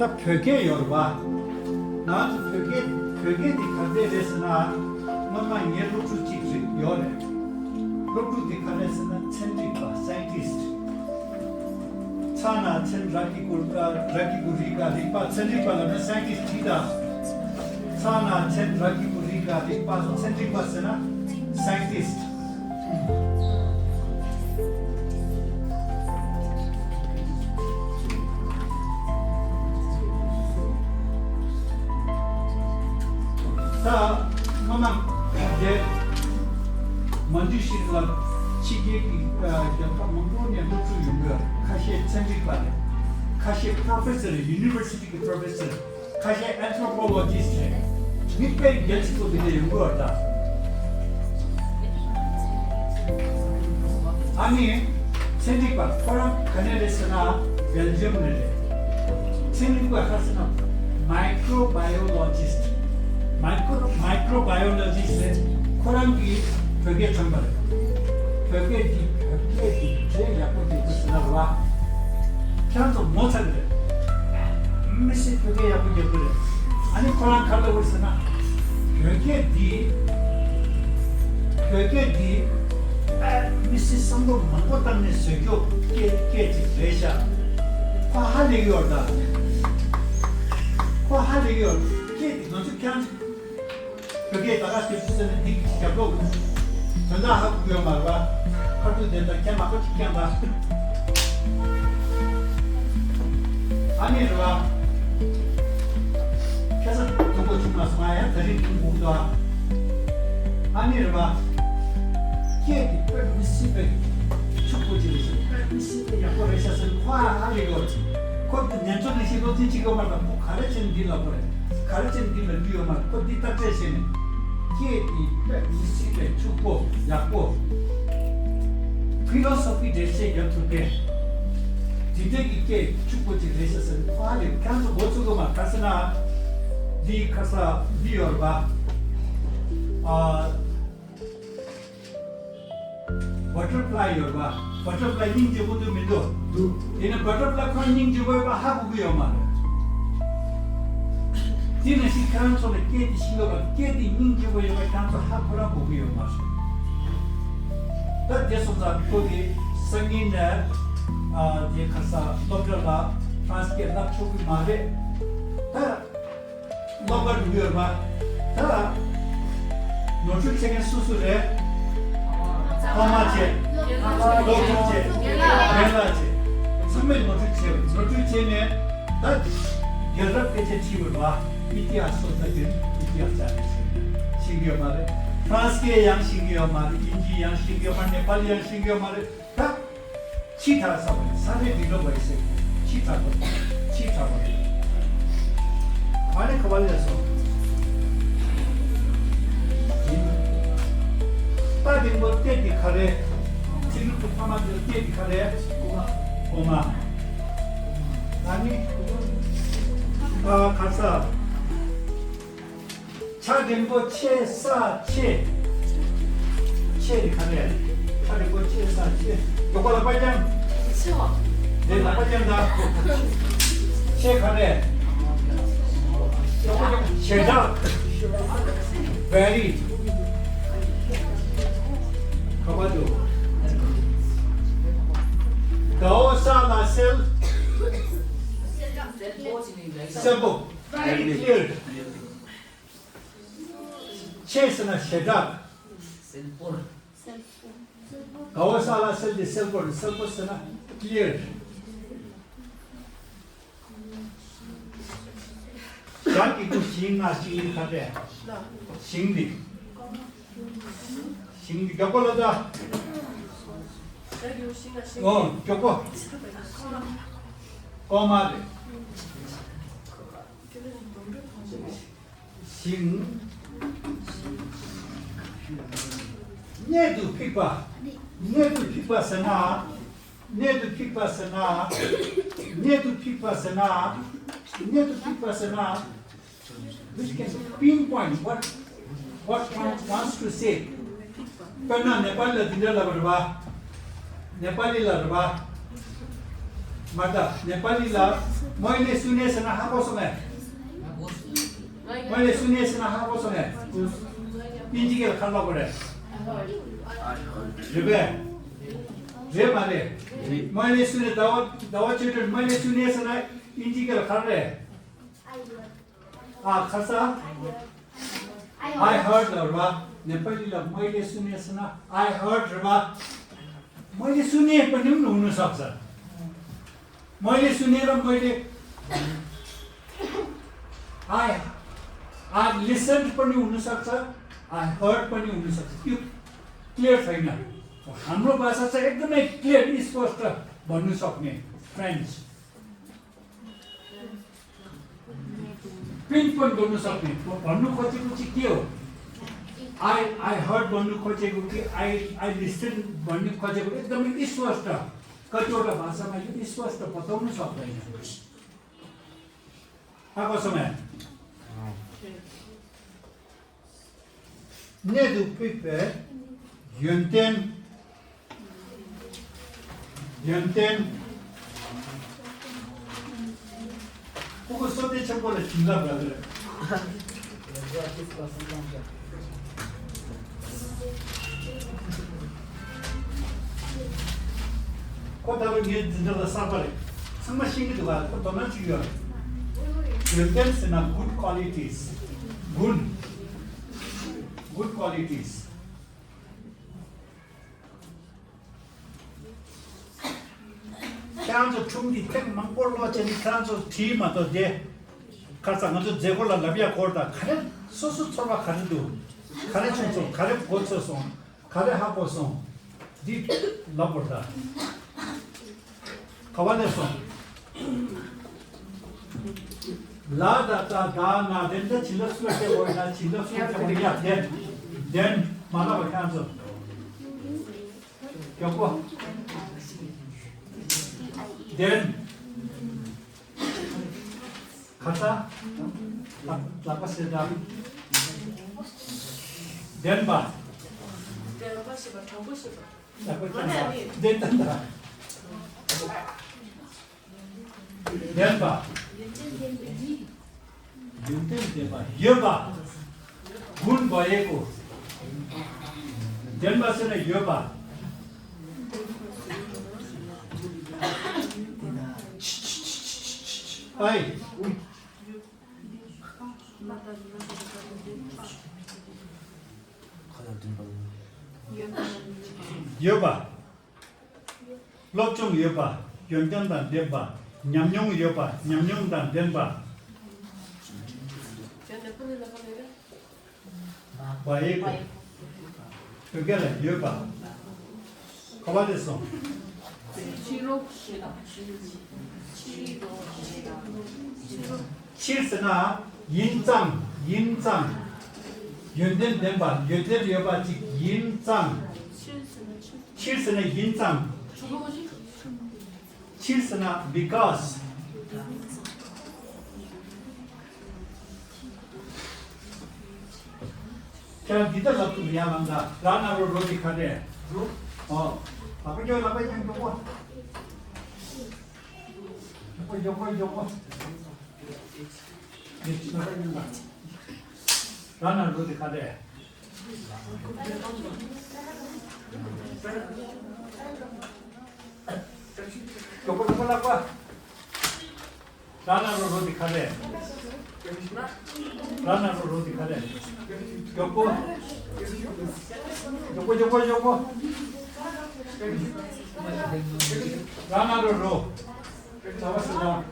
다 벽에 열봐. 나도 벽에 디카데레스나 뭐만 예로 주지 요래. 로프 디카데스나 천리가 사이언티스트. 차나 천 라기구리가 리파 천리가는 사이언티스트다. 차나 천 라기구리가 리파 천리가스나 사이언티스트. 자, 그만 이제 Manjushree 치기 몽골의 노트 연구, 카시 천리관, 카시 프로페서, 유니버시티 프로페서, 카시 안트로폴로지스트, 밑에 연구소들의 연구하다. 아니, 천리관, 포럼 카네레스나 벨지엄을 천리관 하스나 마이크로바이올로지스트. 마이크로바이올로지스트 코랑기 벽에 정말 벽에 제일 약간 있으나 편도 못 하거든. 미시 벽에 약간 있거든. 아니 코랑 가려고 있으나 벽에 미시 성도 못 받는 수교 깨지 레샤 화하려기 orada 화하려기 깨지 너도 그냥 그게 나가서 쓰는 dik yapıyor. 전화 하고 그 말과 하도 된다. 그냥 막 지켜봐. 아니라 그래서 누구 좀 나서야 다시 좀 보다. 아니라 걔 미시베 축구지에서 미시베 약속해서 화하려고 그것도 년초에 시도지 지금 말다 가르치는 길로 그래. 가르치는 길을 비우면 또 뒤따 대신에 미시베 축구 약고 필로소피 대체 연습에 디데기게 축구지 대해서 화를 간도 못 쓰고만 가서나 네 가서 비어봐 버터플라이 열봐 버터플라이 닝지 모두 믿어 얘는 버터플라이 콘 닝지 보여봐 하고 비어만 Dina si kanso le kedi siloga kedi ningi wo yoga kanso hakura bogu yo mas. Ta deso za kogi sangin ne je khasa doctor la transke la chogi mare ta lobar biyor ba ta nochu chegen susure kamache lochuche gelache samme nochu chene ta gerap keche chiur ba 이티아스 소사들 이티아스 안에서 신기어 말에 프랑스계 양 신기어 말에 인지 양 신기어 말 네팔 양 신기어 말에 다 치타서 사례 비로가 있어요. 치타고 안에 그발려서 빠진 뭐 때디 카레 지금도 파마들 때디 카레 오마 아니 가서 차림보 체사체 가네 차림보 체사체 요거는 빨장 치워 네 나빠장다 체 가네 요거 좀 제작 very 가봐줘 가오사라셀 simple very clear Chesana shedak Gawasala sel de selbo sana clear Jaki ku singna singin kade singdi gyakola da gyako komade sing Nedu pipa sana which can pinpoint what one wants to say. Karna Nepal la dinda la barba Nepali la barba mata Nepali la मैले सुनेछन हाकोसँग मैले सुनेछन हाकोसँग 인지계를 갈라 그래. 왜? 왜 말해? मैले सुने दावा chatter मैले सुनेछन 인지계를 갈래. 아, 가사? I heard Rama नेपालीलाई मैले सुनेछन I heard Rama मैले सुने पनि हुन सक्छ. मैले सुनेर मैले I listened पनि हुन सक्छ. I heard पनि हुन सक्छ. त्यो क्लियर छैन. हाम्रो भाषा चाहिँ एकदमै क्लियर स्पष्ट भन्नु सक्ने फ्रेन्ड्स. प्रिन्ट पनि गर्न सक्ने. भन्नु खोजेको चाहिँ के हो? I heard भन्नु खोजेको कि I listened भन्नु खोजेको एकदमै स्पष्ट. कतिवटा भाषामा यो स्पष्ट बताउन सक्दैन. आएको समय नेदु पिपे यन्तेन को सोधे छ बोले चिल्ला ब्रदर कोताले नि जिन्दला सापले समस्या के बात को तो न चाहिए यन्तेन से ना good qualities good qualities. kanzo chungdi tek mangpolo cheni kanzo thi ma to je kasa ngazo jego la labia korda khare sosu chorba khare du khare chungso khare gocho so khare hapo so di laborda kawale so la da na den da chilla suete boina chilla suete boina den mana ba kanzo kyoko then kata lapas sedang then ba then tanda then ba yo ba gun भएको then ba se yo ba Ay, 여봐, 럭좀 여봐, 연단단 내봐, 냠용 여봐, 냠용단 내봐. 와이고, 그게래 여봐. 가만있어. 칠스나 인장 연된 된바 연된 여바 즉 인장 칠스는 인장 칠스나 because 그냥 니들 잡고 미안한다 라나로 로직하래 아버지 나빠이 좀 보고 요거 라나 로디 카데 요거 라파 라나 로디 카데 라나 로디 카데 요거 라나 로 잡았어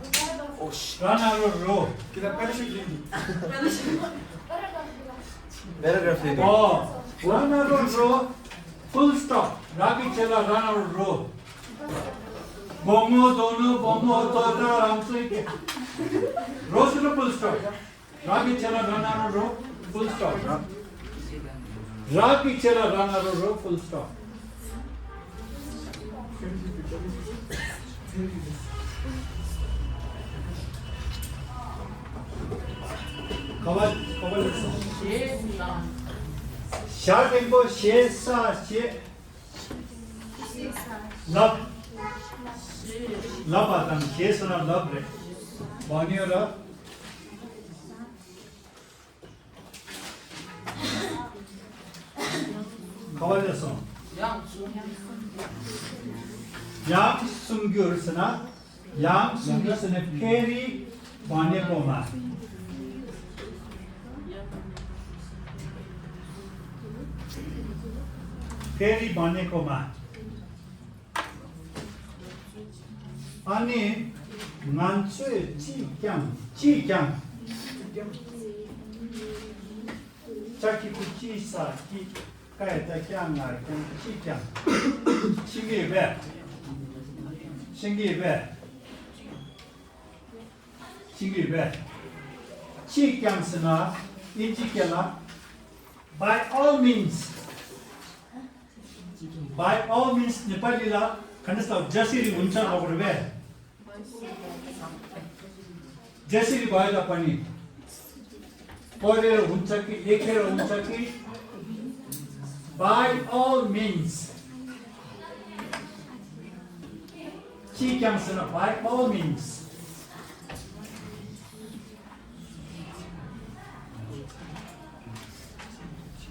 라나로 kita paragraph 라나로 full stop 라기 첼라 라나로 보모 도다 암스이게 로스로 full stop 라기 첼라 라나로 full stop 라기 첼라 라나로 full stop Kawal short इनको शेषा शे लब आता है शेष ना लब रे 마니어라 가발렸어 양순규르스나 양순규르스는 페리 마니고마 페리 마니고마 아니 만수의 지경 자기 구치사 기 가에다 향아 지경 신기배 지경스나 인지경아 by all means नेपालीला खण्डस्थ जसरी हुन्छ नगरबे जसरी भए तापनि पढेर हुन्छ कि लेखेर हुन्छ कि by all means चिक्याङ्सना by all means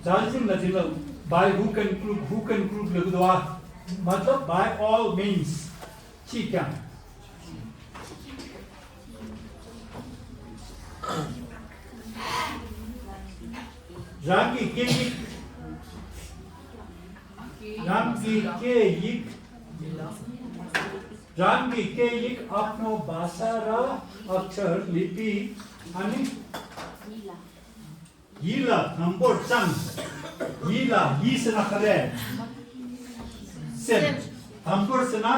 Darjeeling नजिला by who can prove लेखुदवा मतलब by all means चिक्याङ रामकी के एक आफ्नो भाषा र अक्षर लिपि अनि हिला नम्बर चाङ हिला हिसना खरे सेम नम्बर सना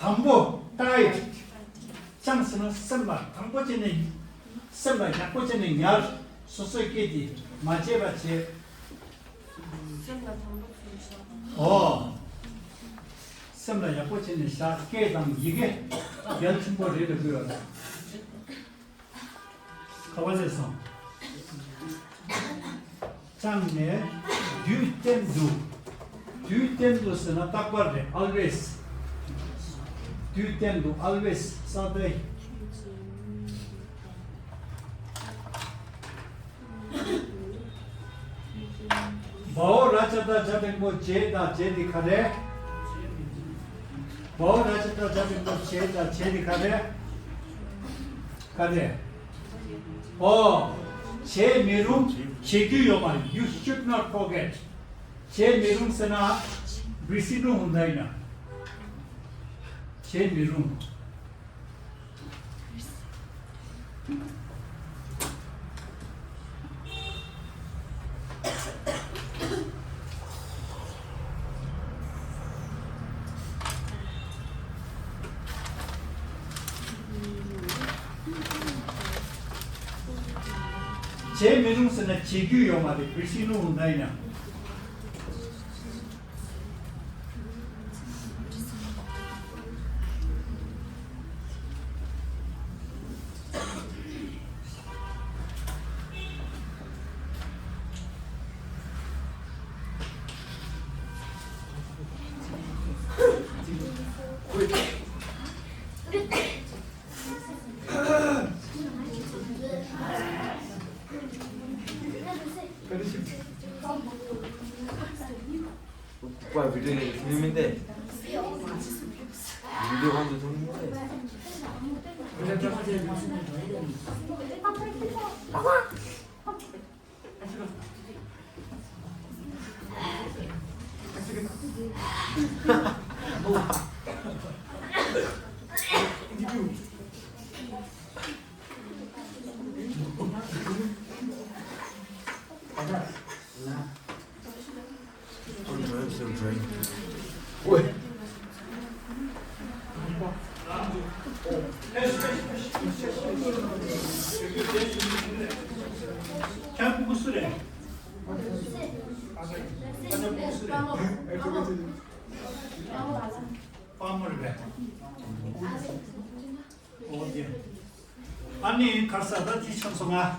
थाम्बो टाइट चाङ सना सम्मा थाम्बो चेने सम्मा याको चेने यार सोसाइटी माचे बच्चे सम्मा याको चेने सा के दम 이게 연침벌이 되고요. 가만히서 장내 듀템두스나 딱벌레 always 듀템두 always 사대 bao rachata jabin mo cheda chedi khare bao rachata jabin mo cheda chedi khare che merum chegi yoman you should not forget che merum sana bisinu hundaina che merum 제 메롱스나 제규요 말이 글씨는 온다이냐 오빠 비디오는 film인데 비디오 감도 종인데 왜? 캠프 부스래 파머르베 어디 아니 가사다 지천송아